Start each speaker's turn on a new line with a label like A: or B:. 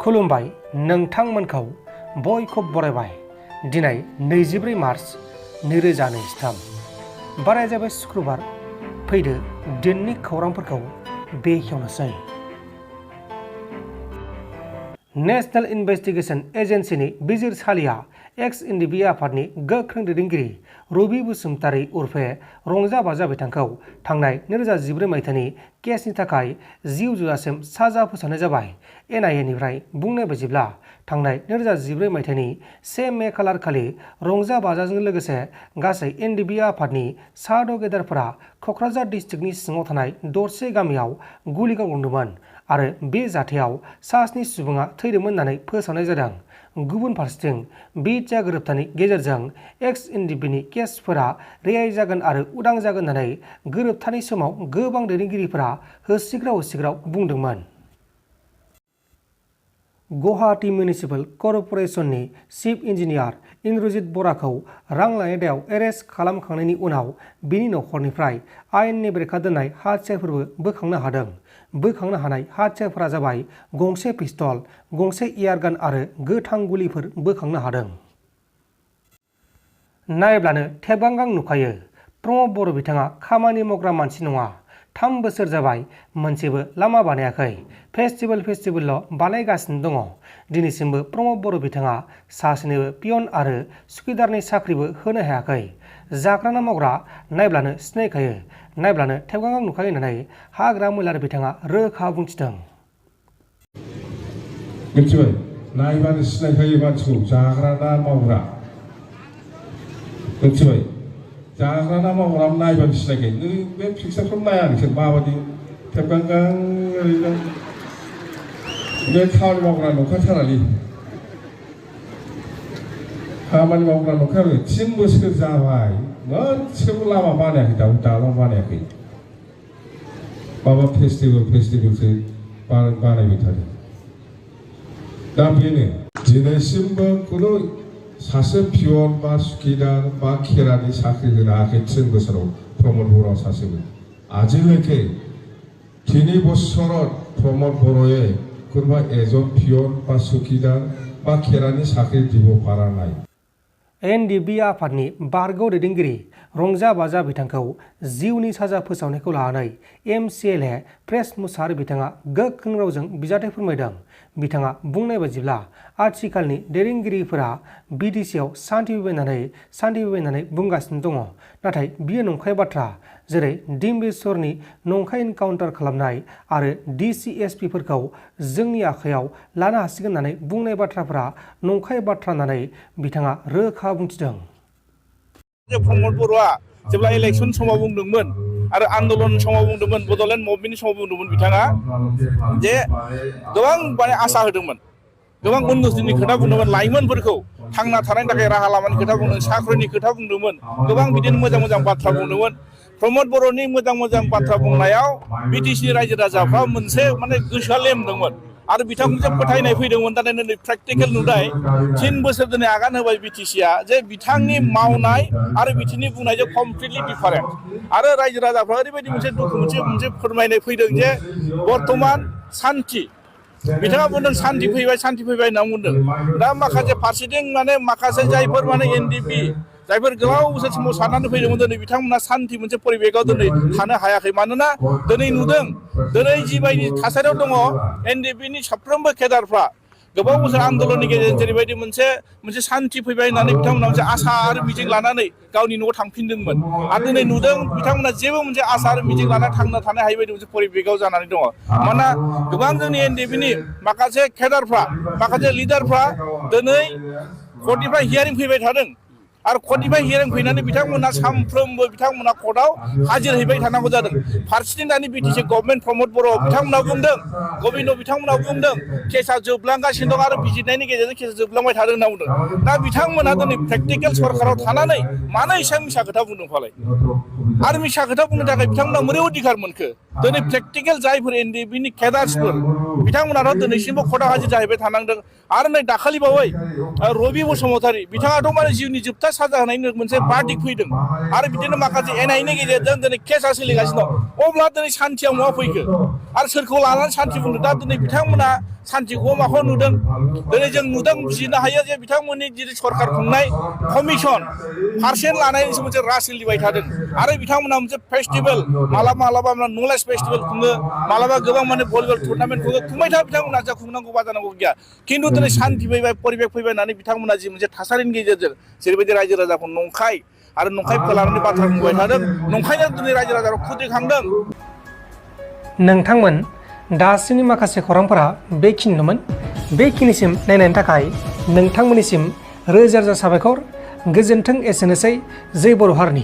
A: खुलुमबाय नोंथांमोनखौ बयखौबो बरायबाय दिनै 24 मार्च 2023 बाराय जाबाय शुक्रबार फैदो दिननि खौरांफोरखौ बेखेवनोसै। नेशनेल इन्वेस्टिगेशन एजेन्सिनि बिजिरसालिया एक्स एनडिबि आफादनि गोख्रों दैदेनगिरि रबि बसुमतारी उर्फे रंजा बाजा बिथांखौ थांनाय 2014 मायथाइनि केसनि थाखाय जिउ जोजासिम साजा फोसावनाय जाबाय। एनआइए निफ्राय बुंनाय बायदिब्ला थांनाय 2014 मायथाइनि 1 मे खालार खालि रंजा बाजाजों लोगोसे गासै एनडिबि आफादनि सा 6 गेदेरफोरा क'क्राझार डिस्ट्रिक्टनि सिङाव थानाय दरसे गामियाव गुलि गावदोंमोन आरो बे जाथायाव सा 7 सुबुङा थैदोंमोन होननानै फोसावनाय जादों। गुबुन फारसेथिं बिटिआ गोरोबथानि गेजेरजों एक्स एनडिबिनि केसफोरा रेहाय जागोन आरो उदां जागोन होननानै गोरोबथानि समाव गोबां दैदेनगिरिफोरा होसिख्राव बुंदोंमोन। गुवाहाटी मिउनिसिपाल कर्परेसननि चिफ इन्जिनियार इन्द्रजित बराखौ रां लानाय दायाव एरेस्ट खालामखांनायनि उनाव बिनि नखरनिफ्राय आयेननि बेरेखा दोननाय हाथियारफोरबो बोखांनो हादों। बोखांनो हानाय हाथियारफोरा जाबाय गंसे पिस्तल, गंसे एयारगान आरो गोथां गुलिफोर बोखांनो हादों। नायब्लानो थेबगांगां नुखायो प्रमद बर' बिथाङा खामानि मावग्रा मानसि नङा। 3 बोसोर जाबाय मोनसेबो लामा बानायाखै। फेस्टिभेल बानायगासिनो दङ। दिनैसिमबो प्रमद बर' बिथाङा सासेनोबो पियन आरो सुकिदारनि साख्रिबो होनो हायाखै। जाग्राना मावग्रा नायब्लानो सिनायखायो, नायब्लानो थेबगांगां नुखायो होननानै हाग्रा मैलार बिथाङा रोखा बुंथिदों।
B: मिथिबाय, नायबानो सिनायखायो मानसिखौ जाग्राना मावग्रा। मिथिबाय, जाग्राना मावग्रा नायबानो सिनायखायो। नों बे पिक्सारखौ नाया नोंसोर माबायदि थेबगांगां ओरैनो बे खामानि मावग्रा नंखाथारालै। खामानि मावग्रा नंखायाबो 3 बोसोर जाबाय मोनसेबो लामा बानायाखै, दालां बानायाखै। माबा फेस्टिभेलसो बानायबाय थादों। दा बेनो दिनैसिमबो खुनु सासे पियन बा सुकिदार बा खेरानि साख्रि होनो हायाखै 3 बोसोराव प्रमद बर'आ सासेबो। আজিলৈকে 3 বছৰত प्रमद बर'ए কোনোবা এজন পিয়ন বা সুকিদার বা খেরানি চাকরি দিব পারা নাই।
A: एनडिबि आफादनि बारग' दैदेनगिरि रंजा बाजा बिथांखौ जिउनि साजा फोसावनायखौ लानानै एमसिएलए प्रेस मुसाहारि बिथाङा गोख्रों रावजों बिजाथि फोरमायदों। बिथाङा बुंनाय बायदिब्ला आथिखालनि दैदेनगिरिफोरा बिटिसिआव सान्थि फैबाय होननानै बुंगासिनो दङ, नाथाय बियो नंखाय बाथ्रा। जेरै डिम्बेश्वरनि नंखाय एनकाउन्टार खालामनाय आरो डिसिएसपिफोरखौ जोंनि आखायाव लानो हासिगोन होननानै बुंनाय बाथ्राफोरा नंखाय बाथ्रा होननानै बिथाङा रोखा बुंथिदों।
C: प्रमद बर'आ जेब्ला इलेक्सन समाव बुंदोंमोन आरो आन्दलन समाव बुंदोंमोन, बड'लेण्ड मुभमेन्टनि समाव बुंदोंमोन, बिथाङा जे गोबां आसा होदोंमोन, गोबां उन्नतिनि खोथा बुंदोंमोन, लाइमोनफोरखौ थांना थानायनि थाखाय राहा लामानि खोथा बुंदों, साख्रिनि खोथा बुंदोंमोन, गोबां बिदिनो मोजां बाथ्रा बुंदोंमोन। प्रमद बर'नि मोजां बाथ्रा बुंनायाव बिटिसि रायजो राजाफ्रा मोनसे गोसोआ लेमदोंमोन आरो बिथांखौ फोथायनाय फैदोंमोन। दा दिनै प्रेक्टिकेल नुदाय 3 बोसोर दिनै आगान होबाय बिटिसिआ, जे बिथांनि मावनाय आरो बिथिंनि बुंनायजों कमप्लिटलि डिफारेन्ट। आरो रायजो राजाफ्रा ओरैबायदि मोनसे फोरमायनाय फैदों जे बर्तमान सान्थि, बिथाङा बुंदों सान्थि फैबाय होनना बुंदों। दा माखासे फारसेथिं माखासे जायफोर एनडिबि जायफोर गोबाव बोसोर समाव साननानै फैदोंमोन, दिनै बिथांमोना सान्थि मोनसे परिबेकआव दिनै थानो हायाखै। मानोना दिनै नुदों, दिनै जिबायदि थासारियाव दङ एनडिबिनि साफ्रोमबो केडारफ्रा गोबाव बोसोर आन्दलननि गेजेरजों जेरैबायदि मोनसे सान्थि फैबाय होननानै बिथांमोना मोनसे आसा आरो मिजिं लानानै गावनि न'आव थांफिनदोंमोन। आरो दिनै नुदों बिथांमोना जेबो मोनसे आसा आरो मिजिं लानानै थांनो थानो हायै बायदि मोनसे परिबेकआव जानानै दङ। मानोना गोबां जोंनि एनडिबिनि माखासे केडारफ्रा, माखासे लिडारफ्रा दिनै कर्टनिफ्राय हियारिं फैबाय थादों आरो कर्टनिफ्राय हियारिं फैनानै बिथांमोना सानफ्रोमबो कर्टआव हाजिर हैबाय थानांगौ जादों। फारसेथिं दानि बिटिसि गभर्नमेन्ट प्रमद बर' बिथांमोना बुंदों, गबिन्द बिथांमोना बुंदों केसआ जोबलांगासिनो दं आरो बिजिरनायनि गेजेरजों केसआ जोबलांबाय थादों होनना बुंदों। दा बिथांमोना दिनै प्रेक्टिकेल सरकाराव थानानै मानो एसेबां मिसा खोथा बुंदों फालाय? आरो मिसा खोथा बुंनो थाखाय बिथांमोना बोरै अधिकार मोनखो? दिनै प्रेक्टिकेल जायफोर एनडिबिनि केडार्सफोर बिथांमोनाथ' दिनैसिमबो कर्टआव हाजिर जाहैबाय थानांदों। आरो नै दाखालि बावै रबि बसुमतारी बिथाङाथ' जिउनि जोबथा साजा होनायनि मोनसे बार्डिक फैदों आरो बिदिनो माखासे एनआइनि गेजेरजों दिनै केसा सोलिगासिनो दं अब्ला दिनै सान्थिया बहा फैखो आरो सोरखौ लानानै सान्थि बुंदों दा दिनै बिथांमोना सान्थिखौ माखौ नुदों दिनै जों नुदों बुजिनो हायो जे बिथांमोननि जि सरकार खुंनाय कमिसन पार्सेन्ट लानायनि मोनसे राज सोलिबाय थादों आरो बिथांमोना मोनसे फेस्टिभेल मालाबा नलेज फेस्टिभेल खुङो मालाबा गोबां माने भलिबल टुर्नामेन्ट खुङो खुंबाय था बिथांमोना जा खुंनांगौ बाजानांगौ गैया खिन्थु दिनै सान्थि फैबाय परिबेक फैबाय होननानै बिथांमोना जि मोनसे थासारिनि गेजेरजों जेरैबायदि रायजो राजाखौ नंखाय आरो नंखाय फोलानानै बाथ्रा बुंबाय थादों नंखायनो दिनै रायजो राजाखौ खुद्रिखांदों।
A: नोंथांमोन दासिमनि माखासे खौरांफोरा बेखिनिनोमोन। बेखिनिसिम नायनायनि थाखाय नोंथांमोननिसिम रोजा रोजा साबायखर। गोजोन्थों एसेनोसै जै बर' हारिनि।